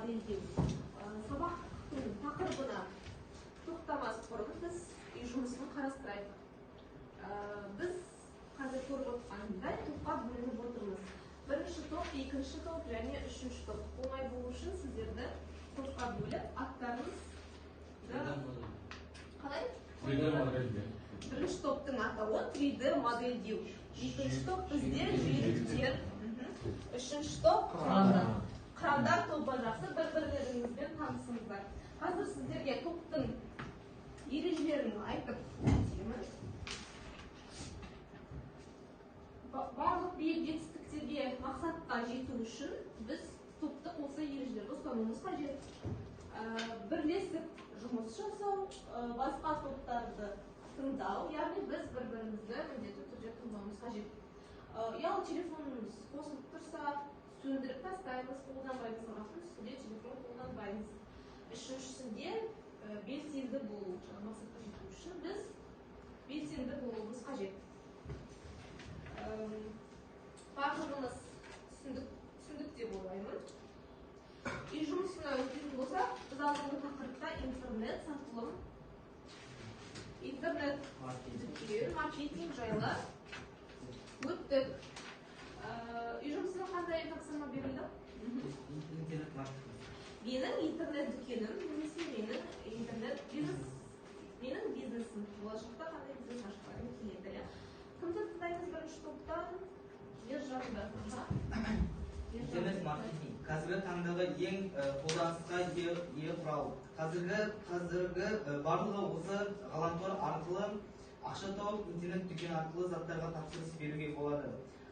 модельдеу. Сабақтың тақырыбына тоқтамас бұрын біз үй жұмысын қарастырайық. Біз қазір көріп отырғандай топқа бөлініп отырмыз. Бірінші топ, екінші топ және үшінші топ. Оңай болу үшін сіздерді топқа бөліп, аттарыңызды қалай? Бірінші топтың атауы 3D модельдеу. Екінші топ бізде жүйріктер. Үшінші топ қырандар тобы. Жақсы, бір-бірлеріңізбен танысыңыздар. Қазір сіздерге топтың ережелерін айтып өтемін. Барлық биік жетістіктерге, мақсатқа жету үшін біз топтық осы ережелерді ұстануымыз қажет. Бірлесіп жұмыс жасау, басқа топтарды тыңдау, яғни біз бір-бірімізді міндетті түрде тыңдауымыз қажет. Ұялы телефонымыз қосылып тұрса, сөндіріп тастаймыз, қолданбаймыз, сабақтың үстінде телефон қолданбаймыз. Үшіншісінде белсенді болу, жаңа мақсатқа жету үшін біз белсенді болуымыз қажет. Барлығымыз түсіндік деп ойлаймын. Үй жұмысына өтетін болсақ, біз алдыңғы тақырыпта интернет сатылым, интернет дүкен, маркетинг жайлы өттік. Үй жұмысына қандай тапсырма берілді? Интернет маркетинг. Менің интернет дүкенім немесе менің интернет бизнес, менің бизнесім. Болашақта қандай бизнес ашқыларың келеді, иә? Кімді тыңдаймыз бірінші топтан? Ержанды. Интернет маркетинг қазіргі таңдағы ең қолданысқа ие құрал. Қазіргі барлығы осы ғаламтор арқылы ақша тауып, интернет дүкен арқылы заттарға тапсырыс беруге болады.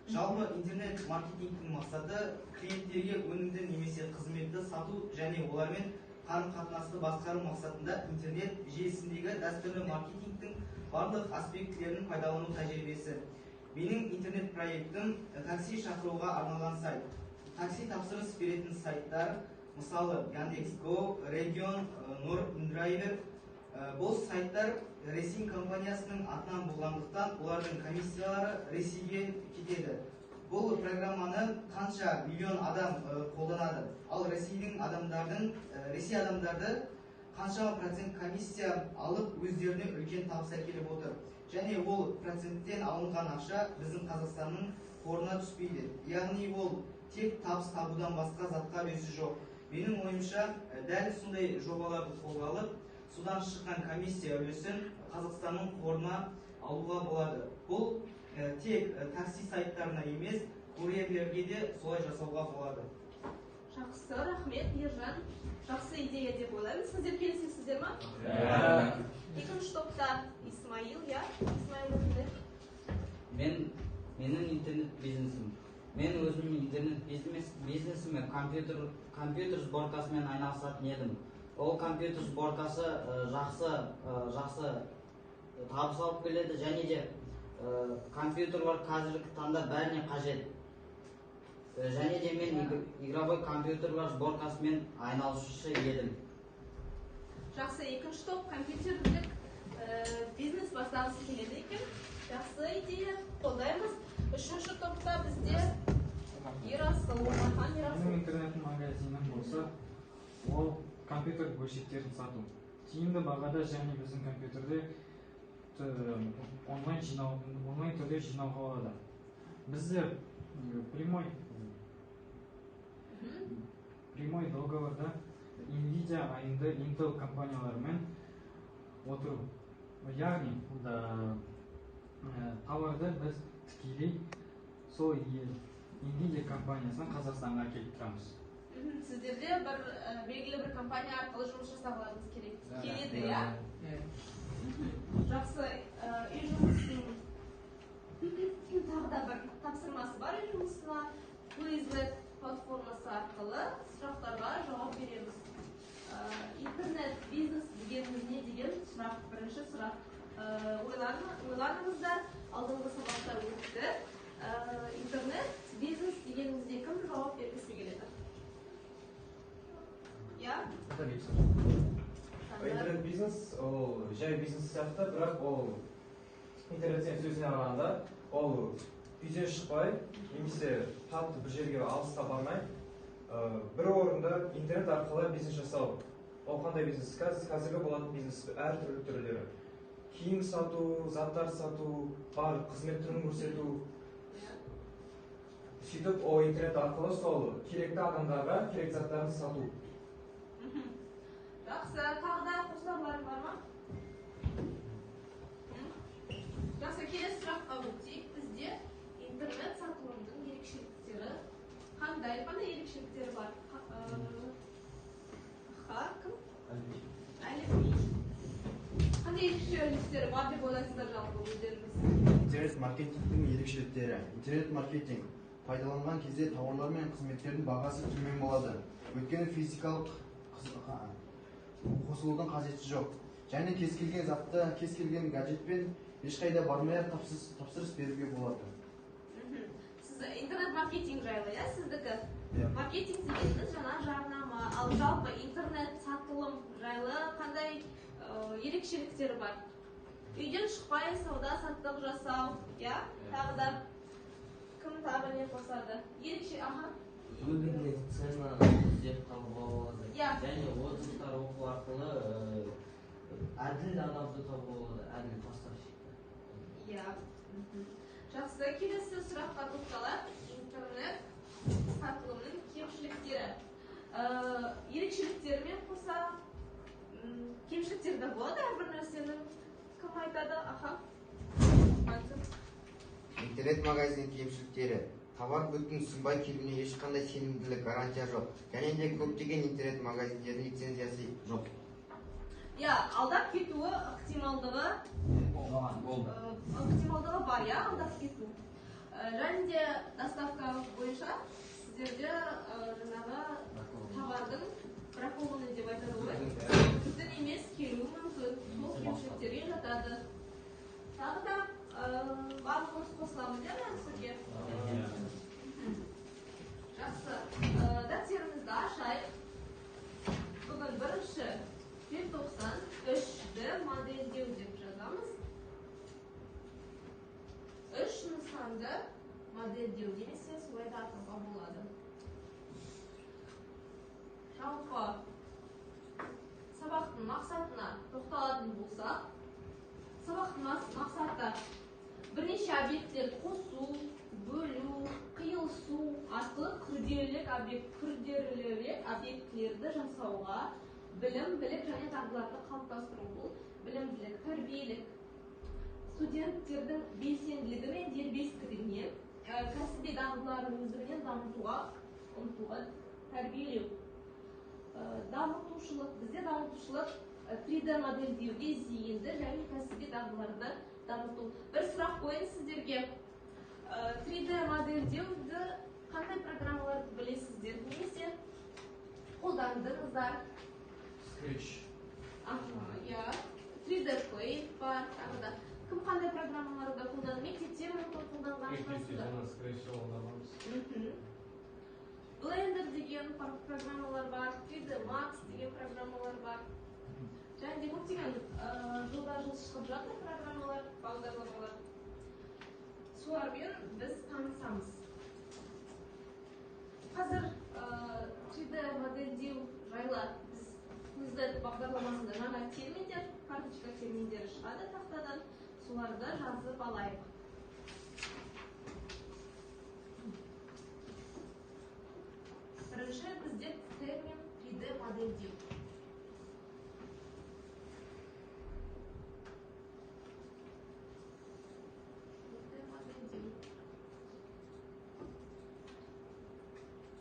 Жалпы интернет маркетингтің мақсаты клиенттерге өнімді немесе қызметті сату және олармен қарым-қатынасты басқару мақсатында интернет желісіндегі дәстүрлі маркетингтің барлық аспектілерін пайдалану тәжірибесі. Менің интернет проектім такси шақыруға арналған сайт. Такси тапсырыс беретін сайттар, мысалы Яндекс.Го, Регион, Нұр Индрайвер. Бұл сайттар Ресей компаниясының атынан болғандықтан олардың комиссиялары Ресейге кетеді. Бұл программаны қанша миллион адам қолданады. Ал Ресей адамдарды қаншама процент комиссия алып өздеріне үлкен табыс әкеліп отыр. Және ол проценттен алынған ақша біздің Қазақстанның қорына түспейді. Яғни ол тек табыс табудан басқа затқа үлесі жоқ. Менің ойымша, дәл сондай жобаларды қолға алып, содан шыққан комиссия үлесін Қазақстанның қорына алуға болады. Бұл тек такси сайттарына емес, курьерлерге де солай жасауға болады. Жақсы, рахмет, Ержан. Жақсы идея деп ойлаймын. Сіздер келісесіздер ма? Иә. Екінші топта Исмаил, иә? Исмаил, рахмет. Менің интернет бизнесім. Мен өзімнің интернет бизнесіме компьютер сборкасымен айналысатын едім. Ол компьютер сборкасы жақсы табыс алып келеді және де компьютерлер қазіргі таңда бәріне қажет. Және де мен игровой компьютерлер сборкасымен айналысушы едім. Жақсы, екінші топ компьютерлік бизнес бастағысы келеді екен. Жақсы идея, қолдаймыз. Үшінші топта бізде Ерасыл, Омархан Ерасыл. Менің интернет магазинім болса, ол компьютер бөлшектерін сату. Тиімді бағада және біздің компьютерде онлайн түрде жинауға болады. Бізде прямой договорда Nvidia, AMD, Intel компанияларымен отыру. Яғни, товарды біз тікелей сол Nvidia компаниясынан Қазақстанға әкеліп тұрамыз. Сіздерде белгілі бір компания арқылы жұмыс жасағыларыңыз керек. Келеді, иә? Жақсы, үй жұмысының тағы да бір тапсырмасы бар үй жұмысына. Quizlet платформасы арқылы сұрақтарға жауап береміз. Интернет бизнес дегеніміз не деген сұрақ, бірінші сұрақ. Ойланыңыздар, алдыңғы сабақта өтті. Интернет бизнес дегенімізде кім жауап бергісі келеді? Иә? Интернет бизнес ол жай бизнес сияқты, бірақ ол интернеттен сөзіне қарағанда ол үйден шықпай немесе қатты бір жерге алысқа бармай, бір орында интернет арқылы бизнес жасау. Ол қандай бизнес? Қазіргі болатын бизнес әртүрлі түрлері. Киім сату, заттар сату, бар қызмет түрін көрсету. Сөйтіп, ол интернет арқылы сол керекті адамдарға керекті заттарын сату. Жақсы, тағы да қосыларларың бар ма? Жақсы, келесі сұраққа өтейік. Бізде интернет сатылымның ерекшеліктері қандай? Қандай ерекшеліктері бар? Кім? Әліби. Қандай ерекшеліктері бар деп ойлайсыздар жалпы өздеріңіз? Интернет маркетингтің ерекшеліктері. Интернет маркетинг пайдаланған кезде тауарлар мен қызметтердің бағасы төмен болады. Өйткені физикалық қосылудың қажеті жоқ. Және кез келген затты, кез келген гаджетпен ешқайда бармай-ақ тапсырыс беруге болады. Сіз интернет маркетинг жайлы, иә, сіздікі? Маркетинг дегеніміз жаңа жарнама, ал жалпы интернет сатылым жайлы қандай ерекшеліктері бар? Үйден шықпай сауда саттық жасау, иә? Тағы да кім тағы не қосады? Ерекше, аха. Выгодный цена іздеп табуға болады. Және отзывтар оқу арқылы әділ адамды табуға болады, әділ поставщикті. Иә. Жақсы, келесі сұраққа тоқталайық. Интернет сатылымның кемшіліктері. Ерекшеліктерімен қоса кемшіліктері де болады әрбір нәрсенің. Кім айтады? Аха. Интернет магазинінің кемшіліктері. Товар бүтін сынбай келуіне ешқандай сенімділік, гарантия жоқ. Және де көптеген интернет магазиндердің лицензиясы жоқ. Иә, алдап кетуі ықтималдығы бар, иә, алдап кету. Және де доставка бойынша сіздерде жаңағы товардың бракованный деп айтады ғой. Бүтін емес келуі мүмкін. Сол кемшіліктерге жатады. Тағы да барлығымыз қосыламыз, иә, сізге? Жақсы. Дәптерімізді ашайық. Бүгін 1 желтоқсан 3D модельдеу деп жазамыз. 3 нысанды модельдеу немесе солай да атауға болады. Жалпы сабақтың мақсатына тоқталатын болсақ, сабақтың мақсаты бірнеше объектілерді қосу, бөлу, қиылысу арқылы күрделірек объектілерді жасауға білім, білік және дағдыларды қалыптастыру. Бұл білімділік, тәрбиелік, студенттердің белсенділігі мен дербестігіне, кәсіби дағдыларын өздігінен дамытуға ұмтылуға тәрбиелеу. Дамытушылық, бізде дамытушылық 3D модельдеуге зейінді және кәсіби дағдыларды дамыту. Бір сұрақ қояйын сіздерге. 3D модельдеуді қандай программаларды білесіздер немесе қолдандыңыздар? Scratch. Иә. 3D Paint бар, тағы да. Кім қандай программаларды қолданды? Мектепте мүмкін қолданған шығарсыздар. Scratch қолданамыз. Blender деген программалар бар, 3D Max деген программалар бар. Және де көптеген жылда жыл шығып жатыр программалар, бағдарламалар. Солармен біз танысамыз. Қазір 3D модельдеу жайлы біз Quizlet бағдарламасында жаңа терминдер, карточка терминдері шығады тақтадан, соларды жазып алайық. Бірінші бізде термин 3D модельдеу.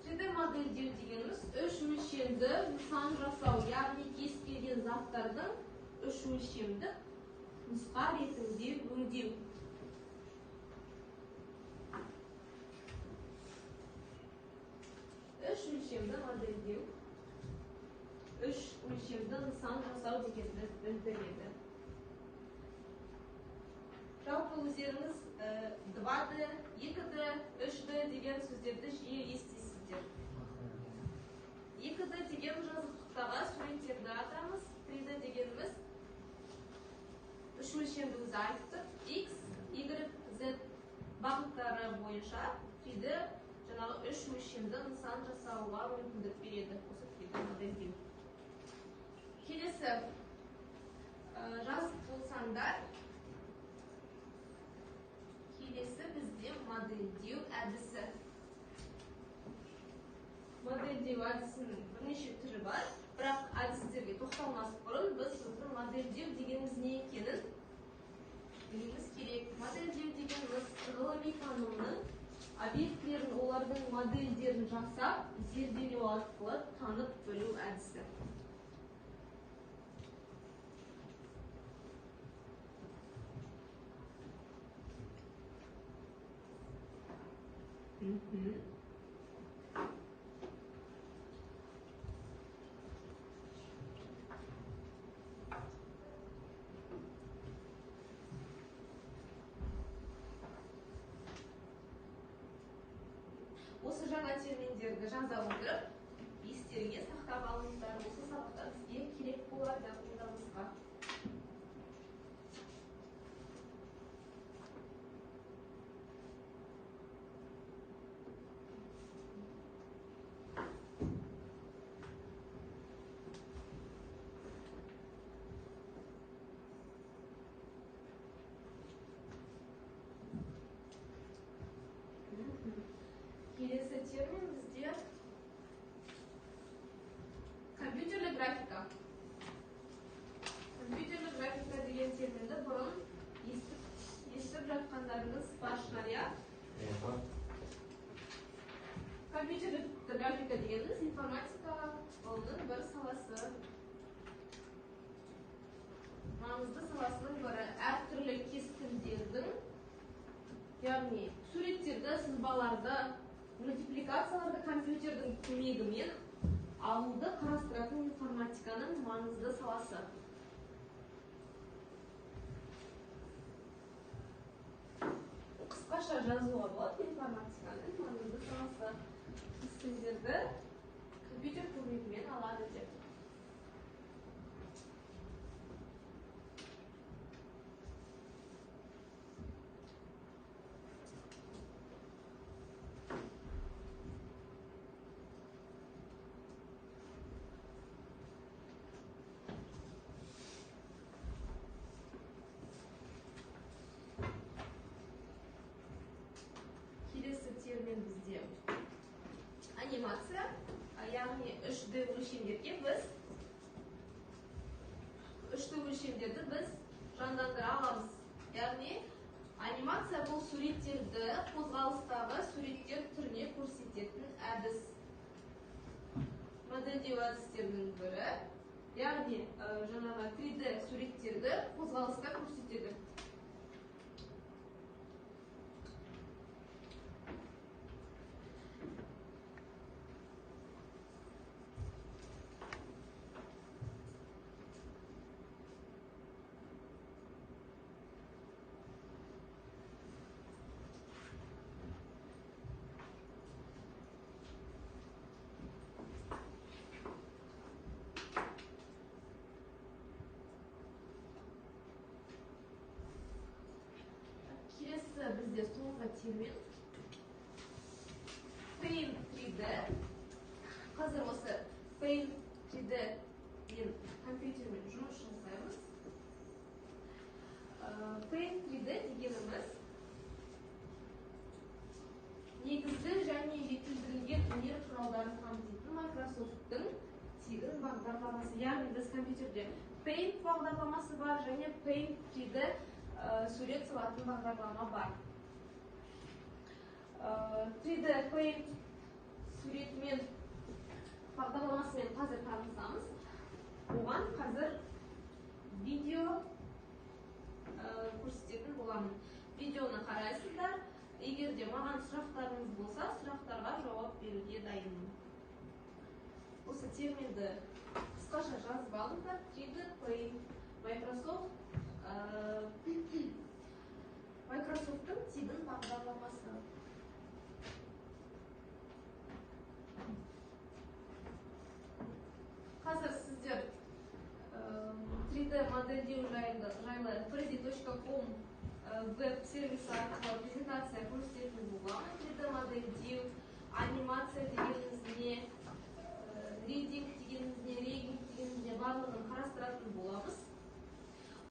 3D модельдеу дегеніміз үш өлшемді нысан жасау, яғни кез келген заттардың үш өлшемді нұсқа ретінде өңдеу. Үш өлшемді модельдеу, үш өлшемді нысан жасау дегенді білдіреді. Жалпы өздеріңіз 2D, 2D, 3D деген сөздерді жиі естисіздер. 2D деген жазықтықтағы суреттерді атамыз, 3D дегеніміз үш өлшемді өзі айтып, X, Y, Z бағыттары бойынша 3D жаңағы үш өлшемді нысан жасауға мүмкіндік береді осы 3D. біздегі модельдеу. Келесі жазып болсаңдар, келесі бізде модельдеу әдісі. Модельдеу әдісінің бірнеше түрі бар, бірақ әдістерге тоқталмас бұрын біз осы модельдеу дегеніміз не екенін білуіміз керек. Модельдеу дегеніміз ғылыми танымның объектілерін, олардың модельдерін жасап, зерделеу арқылы танып білу әдісі. Осы жаңа терминдерді жаза отырып, естеріңе сақтап алыңыздар. Осы сабақта бізге керек болады қолданысқа. Келесі термин бізде компьютерлік графика. Компьютерлік графика деген терминді бұрын естіп жатқандарыңыз бар шығар, иә? Компьютерлік графика дегеніміз информатика ғылымының бір саласы. Маңызды саласының бірі. Әртүрлі кескіндердің, яғни суреттерді, сызбаларды, мультипликацияларды компьютердің көмегімен алуды қарастыратын информатиканың маңызды саласы. Қысқаша жазуға болады информатиканың маңызды саласы. Кескіндерді компьютер көмегімен алады деп. Термин бізде анимация, яғни 3D өлшемдерге біз 3D өлшемдерді біз жандандыра аламыз. Яғни анимация бұл суреттерді қозғалыстағы суреттер түріне көрсететін әдіс. Модельдеу әдістерінің бірі, яғни жаңағы 3D суреттерді қозғалыста көрсетеді. Бізде соңғы термин Paint 3D. Қазір осы Paint 3D мен компьютермен жұмыс жасаймыз. Paint 3D дегеніміз негізгі және жетілдірілген өнер құралдарын қамтитын Microsoft-тың тегін бағдарламасы. Яғни біз компьютерде Paint бағдарламасы бар және Paint 3D сурет салатын бағдарлама бар. 3D Paint суретімен бағдарламасымен қазір танысамыз. Оған қазір видео көрсететін боламын. Видеоны қарайсыздар. Егер де маған сұрақтарыңыз болса, сұрақтарға жауап беруге дайынмын. Осы терминді қысқаша жазып алыңыздар. 3D Paint Microsoft Microsoft-тың тегін бағдарламасы. Қазір сіздер 3D модельдеу жайлы prezi.com веб-сервисі арқылы презентация көрсететін боламын. 3D модельдеу, анимация дегеніміз не, ридинг шығаратын боламыз.